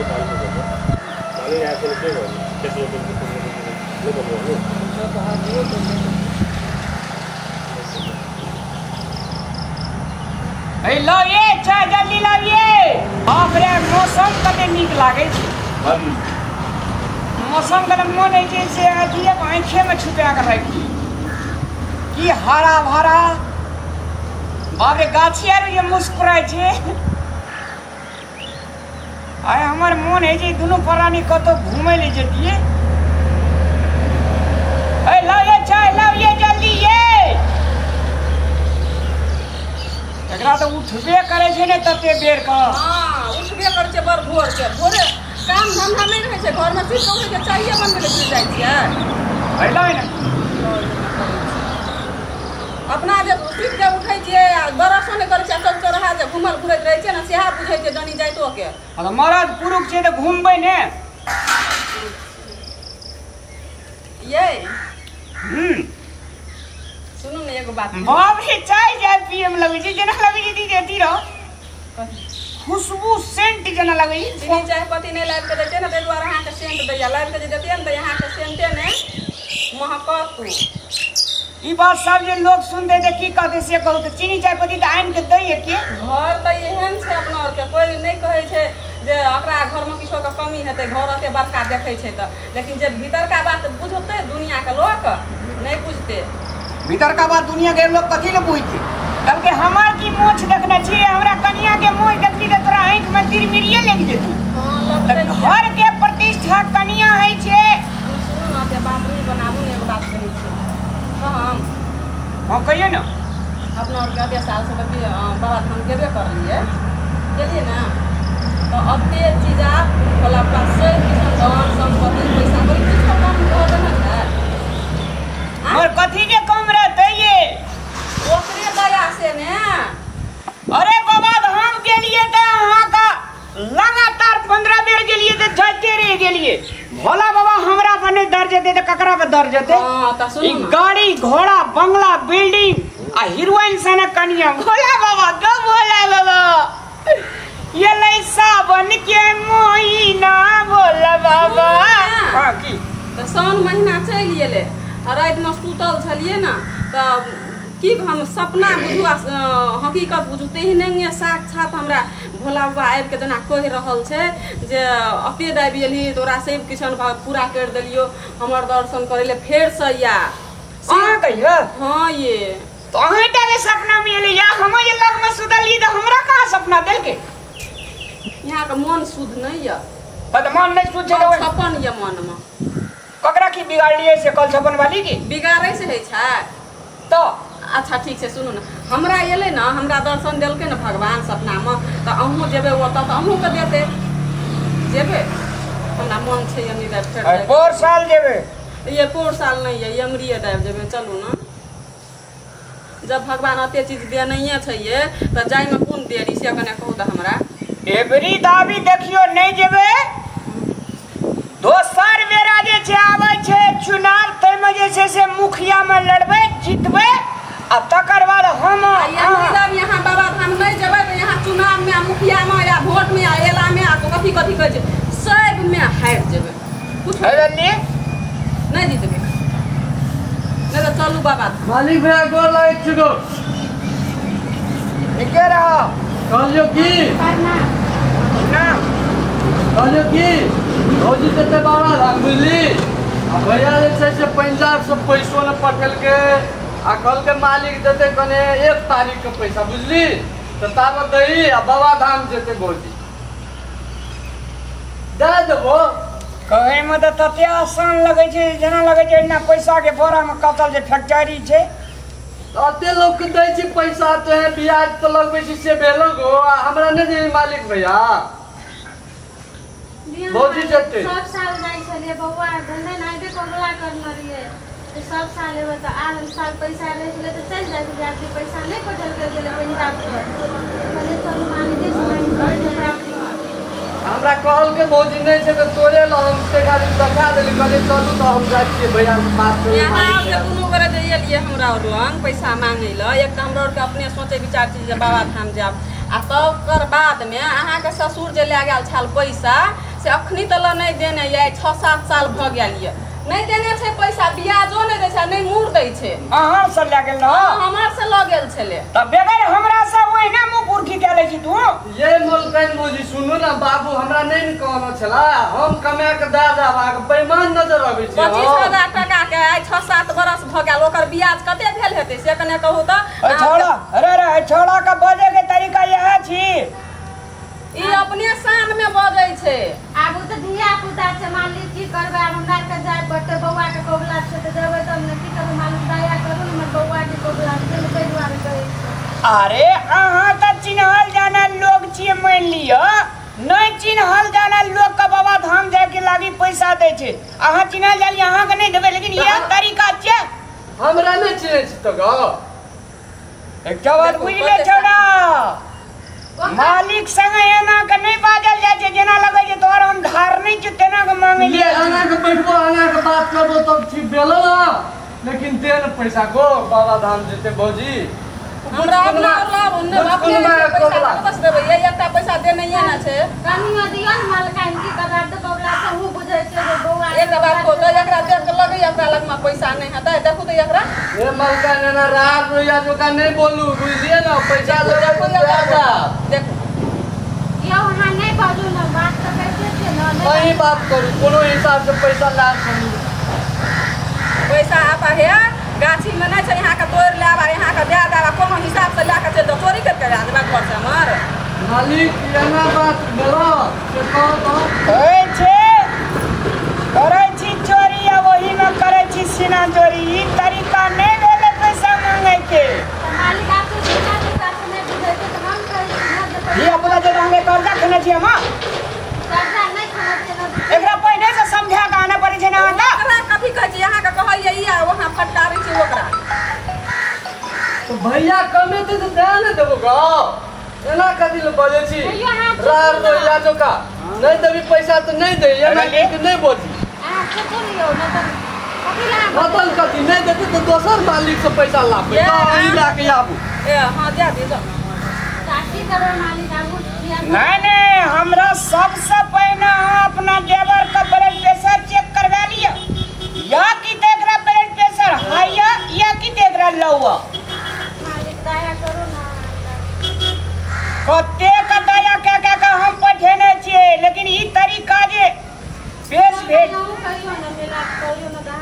500 रुपैयाँ मालिक आएको छैन के गर्नु त्यति नै भन्नु। ए ल ये चाय जल्दी लाविए। बाप रे मौसम कते नीक लागै छै। मौसम के मन होइ छै से अथी आँखे में छुपा के राखी की हरा भरा। बाप रे गाछी आर जे मुस्कुराइ छै। आइ हमर मन होइ छै दुनू प्राणी कतौ घूमै ले जतियै। ए लाओ ये चाय लाओ ये जल्दी ये। एकरा तऽ उठबे करै छै ने तते बेर के। हां उठबे करै छै बड़ भोर के। भोरे काम धंधा नहि रहै छै घरमे, सुति कऽ उठै छै चाये बनबै लए चलि जाइ छियै। अइलै ने अपना जे सुति कऽ उठै छियै आ ब्रशो नहि करै छियै, चौक चौराहा जे घुमल घुरैत रहै छियै ने सएह बुझै छियै जनी जाइतो के। मरद पुरुष छै तऽ घुमबै ने ये। सुनू ने एगो बात। बाप रे चाय जाय पिए में लगै छै जेना लगै छै दीदी अथी रह खुशबू सेंट जेना लगै छै। चीनी चाय पत्ती नहि लाबि कऽ दै छै ने ताहि दुआरे अहाँके सेंट दैया। लाबि कऽ जे देतियै ने तऽ अहाँके सेंटे नहि महकत। ई बात सब जे लोग सुनते तऽ की कहते से कहू तऽ चीनी चाय पत्ती तऽ आनि कऽ दैया के। घर तऽ एहन छै अपना आरके कोइ नहि कहै छै जे ओकरा घरमे किछोके कमी हेतै, घर ओते बड़का देखै छै तऽ, लेकिन जे भीतरका बात बुझतै दुनियाके लोक नहि बुझतै। भीतरका बात दुनिया के लोग कथी ले बुझतै? कहलकै हमर की मोछ देखने छियै, हमरा कनिया के मोछ देखली तऽ तोरा आँखि में तिरमिरिये लागि जेतौ। घर के प्रतिष्ठा कनिया होइ छै। सुनू ने ते बात नहि बनाबू ने, एगो बात कहै छी। हाँ कहिए ना। अपना आरके अते सालसँ तऽ बाबा धाम गेबे करलियै गेलियै ने तऽ अते चीज आब भोला बाबा सब किछु धन सम्पत्ति पैसा कौड़ी किछो कम भऽ गेल छै। और कथी के कम रहतै ये ओकरे दया से ने। अरे बाबा धाम गेलियै तऽ अहाँके लगातार 15 बेर गेलियै तऽ जाइते रहि गेलियै। भोला बाबा हमरा पर नहि दर जेतै तऽ ककरा पर दर जेतै? गाड़ी घोड़ा बंगला बिल्डिंग आ हीरोइन सनक कनिया। भोला बाबा गो भोला बाबा ये लै सावन के महीना भोला बाबा। हां की तऽ सावन महीना चलि एलै आ रातिमे सुतल छलियै ने तऽ की हम सपना बुझू आ हकीकत बुझू तेहने साक्षात हमरा भोला बाबा आबिके जेना कहि रहल छै जे अते दाबि एलही तोरा सब किछु पूरा करि देलियौ, हमर दर्शन करै लए फेरसँ या। अहाँ कहियो? हाँ ये तऽ अहाँटा के सपना मे एलै या हम जे लगमे सुतलियै तऽ हमरा कहाँ सपना देलकै? यहाँके मन शुद्ध नहि यऽ। तऽ मन नहि शुद्ध छै तऽ छप्पन यऽ मनमे। ककरा की बिगाड़लियै से कल छप्पन वाली की बिगाड़ै से होइ छै तऽ? अच्छा ठीक छै सुनू ने, हमरा एलै ने हमरा दर्शन देलकै ने भगवान सपनामे तऽ अहूँ जेबै ओतऽ तऽ अहूँके देतै। जेबै हमरा मन छै यमरी दाबि फेर पोर साल जेबै। ये पोर साल नहि ये यमरिए दाबि जेबै। चलू ने जब भगवान अते चीज देनैये छै ये तऽ जाइमे कोन देरी से कने कहू तऽ हमरा। एबरी दाबी देखियौ नहि जेबै दोसर बेरा जे छै आबै छै चुनाव ताहिमे जे छै से मुखियामे लड़बै जीतबै आ तकर बाद हम यहाँ बाबा धाम नहीं जेबै तऽ यहाँ चुनाव में मुखिया में या वोट में या एला में आ कथी कथी कहै छै सब में हारि जेबै। कुछ नहीं जीतबै नहीं तऽ चलू बाबा धाम। मालिक भैया गोर लागै छी गो। नीके रहो। कहलियौ की कहलियौ की भौजी जेतै बाबा धाम बुझली आ भैया जे छै से पंजाब से पैसो नहि पठेलकै आ कहलकै मालिक देतै कने 1 तारीख के पैसा बुझली तऽ ताबत दही आ बाबा धाम जेतै भौजी दे देबो। कहैमे तऽ तते आसान लगै छै जेना लगै छै एना पैसाके बोरामे कसल जे फैक्ट्री छै। अते लोकके दै छी पैसा तो ब्याज पर लगबै छी से भेलो गो आ हमरा नहि देबी मालिक भैया। भौजी जेतै सब साल जाइ छलियै बौआ धंधा नाइटे कबला करने रहियै तऽ सब साल एबै तऽ आब साल पैसा रहै छलै तऽ चलि जाइ छलियै। आब पैसा नहि पठेलकै गेलै पंजाब पर। कहलियै चलू मालिके से हमरा कहलकै भौजी नहि छै तऽ तोरे लए हम से खाली देखा देली। कहलियै चलू तऽ हम जाइ छियै भैया से बात करू। यहाँ जे कोनो गोरे जे एलियै हमरा आओर लग पैसा मांगै लए, एक तऽ हमरा आरके अपने सोचै विचार छी जे बाबा धाम जायब आ तकर बादमे अहाँके ससुर जे लए गेल छल पैसा से अखनी तक नहि देने ये 6-7 साल भऽ गेल ये नहि देने छै पैसा ब्याजो नहि दै छै नहि मूर दै छै। अहाँ से लए गेल रह? हमर से लऽ गेल छलै। तऽ बेगर हमरा से ओहिना मुँह पुरखी कए लै छी तू? ये मलकाइन भौजी सुनू ना बाबू हमरा नहि ने कहने छला हम कमा के दए देब अहाँके बेईमान नजर अबै छै। 25,000 टका के आइ 6-7 बरस भऽ गेल ओकर ब्याज कते भेल हेतै से कने कहू तऽ। छौड़ा अरे अरे छौड़ा के बजै के तरीका इएह छी। ई अपने शान में बजै छै। आब तऽ धिया पुता छै मालिक की करबै आब हमरा के जाय पड़तै बौआ के कबुला छै तऽ जेबै तब ने की करबै मालिक दया करू ने हमर बौआ के कबुला छै ताहि दुआरे कहै छी। अरे अहाँ तऽ चिन्हल जानल लोग छियै मानि लिअ नहि चिन्हल जानल लोग के बाबा धाम जाय के लागी पैसा दै छै अहाँ चिन्हल जाली अहाँ के नहि देबै लेकिन इएह तरीका छै। हमरा नहि चिन्है छी तऽ गौ एकटा बात बुझले छौड़ा मालिक संगे एना के नहीं बाजल जाय छै जेना लगै छै तोहर हम धार नहीं छी तेना के मांगे ले आना के बैठबो आना के बात करबो तब ठीक भेलो ना लेकिन दे न पैसा गो बाबा धाम जेते भौजी। हमरा अपना लाभ ने अपने पैसा बस देबै ये एकटा पैसा देने ये ना छै कनियो दियो न मालकाइन की करब तऽ बौला से हु बुझै छै जे बौआ एकरा बात को तऽ एकरा देख के लगै एकरा लगमा पैसा नहीं हेतै देखू तऽ एकरा। ए मालकाइन एना राग रोया जोका नहीं बोलू बुझलिए ना पैसा लेबै तऽ देखू यौ अहाँ नहीं बाजू ना बात तऽ करिते छियै ना नहीं बात करू कोनो हिसाब से पैसा ला सुनू पैसा आपा हे गाछी में नहीं छै यहाँ के तोड़ लाब आ यहाँ के दए देब कोनो हिसाब से लए के चलि जाउ चोरी करि के लए देबै घर से हमर। मालिक एना बात भेलो से कहू तऽ होइ छै करै छी चोरी आ ओहीमे करै छी सीना चोरी ई तरीका नहि भेलै पैसा मांगै के। मालिक आब तऽ धिया पुता से नहि बुझै छै तऽ हम कहै छी ना जे धिया पुता जे अहाँके कर्जा खेने छी हम कर्जा नहि खेने छियै एकरा पहिने से समझा के आनऽ पड़ै छै ने अहाँके। ओकरा कथी कहै छी अहाँके कहैये ई आ वहाँ फटकारै छी ओकरा। तो भैया कमेतै तऽ दए ने देबो गौ एना कथी लए बजै छी रार रोया जोका नहि देबी पैसा तऽ नहि दै एना के नहि बजी। बतल कथी नहि देतै तऽ दोसर मालिक से पैसा लाबै तऽ ई लए के आबू। ए हाँ दए दियौ। नहीं नहीं हमरा सबसे पहिने अहाँ अपना देवर का ब्लड प्रेशर चेक करवा लिअ या की तऽ एकरा ब्लड प्रेशर हाई या की तऽ एकरा लो। मालिक दया करू ना कतेक दया कए कए के हम पठेने छियै लेकिन ई तरीका जे पेश भेल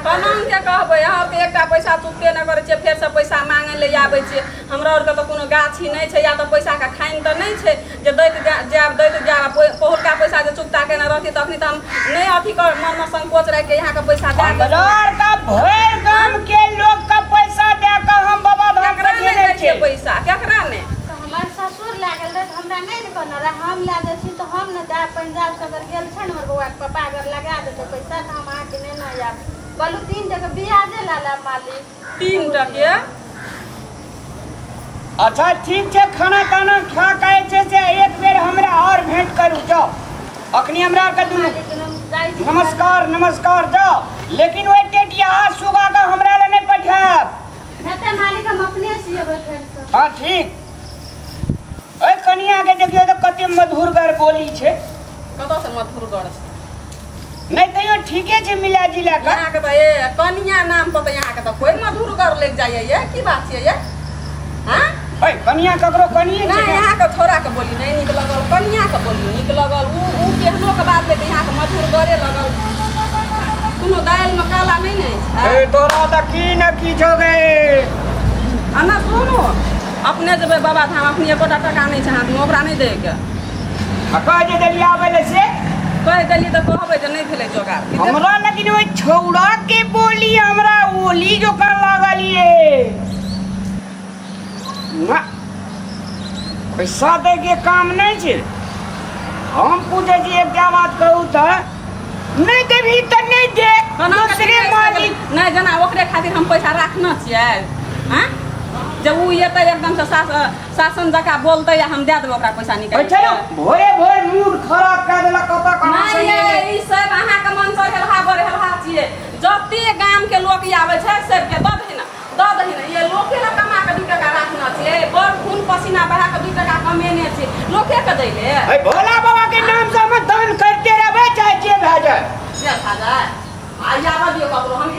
कनन के कहबै अहाँके एकटा पैसा चुकते नहि करै छियै फेरसँ पैसा मांगै लए आबै छियै। हमरा आरके तऽ कोनो गाछी नहि छै या तऽ पैसाके खाइन तऽ नहि छै जे दैत जायब दैत जायब पहुलका पैसा जे चुकता केने रहती तखनी तऽ हम नहि अथी कर मनमे संकोच राखि के अहाँके पैसा दए देब। हमरा आरके भरि गाम के लोक के पैसा दए के हम बाबा धाम केकरा नहि दै छियै पैसा केकरा नहि? हमर ससुर लए गेल रहै तऽ हमरा नहि ने कहने रहै हम लए जाइ छी तऽ हम ने जायब पंजाब से अगर गेल छै ने हमर बौआके पापा अगर लगा देतै पैसा तऽ हम अहाँके नहि ने आयब कहलहुँ 3 टके ब्याजे लए लेब मालिक 3 टके। अच्छा ठीक छै खाना ताना खा के जे छै से एक बेर हमरा और भेंट करू जाओ अखनी हमरा आरके दुनू नमस्कार नमस्कार जाओ लेकिन ओहि टेटिया सुगा के हमरा लए नहि पठायब। हेतै मालिक हम अपने सियेबै फेरसँ। हाँ ठीक। ओहि कनिया के देखियौ तऽ कते मधुरगर बोली छै। कतऽसँ मधुरगर छै? नहि तैयो ठीके छै मिला जुला कऽ। अहाँके तऽ ए कनिया नाम पर तऽ अहाँके तऽ कोइ मधुरगर लागि जाइए ये की बात छियै ये? हाँ ओइ कनिया ककरो कनिये छै नहि अहाँके छोड़ाके बोली नहि नीक लगल कनियाके बोली नीक लगल उ केहनो के बात तऽ अहाँके मधुरगरे लगल कोनो दालिमे काला नहि ने छै। ए तोरा तऽ की न की छौ गे। आ ना सुनू अपने जेबै बाबा धाम अपने एकोटा टका नहि छै हाथमे ओकरा नहि दैके आ कह जे देलियै आबै लए से कहि देलियै तऽ कहबै जे नहि भेलै जोगाड़। हमरा लेकिन ओहि छौड़ा के बोली हमरा ओली जोका लागल ये ना पैसा दै के काम नहि छै। हम पूछै छी एकटा बात कहू तऽ नहि देबही तऽ नहि दे दोसरे मालिक नहि जेना ओकरे खातिर हम पैसा राखने छियै हाँ जब उ एतै एकदम से शासन जकाँ बोलतै आ हम दए देबै ओकरा पैसा निकालि के। भोरे भोर मूड खराब कए देलक कतऽ कहाँ से। नहि ई सब अहाँके मन चढ़ेलहा बढ़ेलहा छियै जते गाम के लोक आबै छै सबके दऽ दही ने दऽ दही ने ये लोके लए कमा के 2 टका राखने छियै बड़ खून पसीना बहा के 2 टका कमेने छियै लोके के दै ले। भोला बाबा के नाम से हम दान करते रहबै। आ आबऽ दियौ ककरो, हम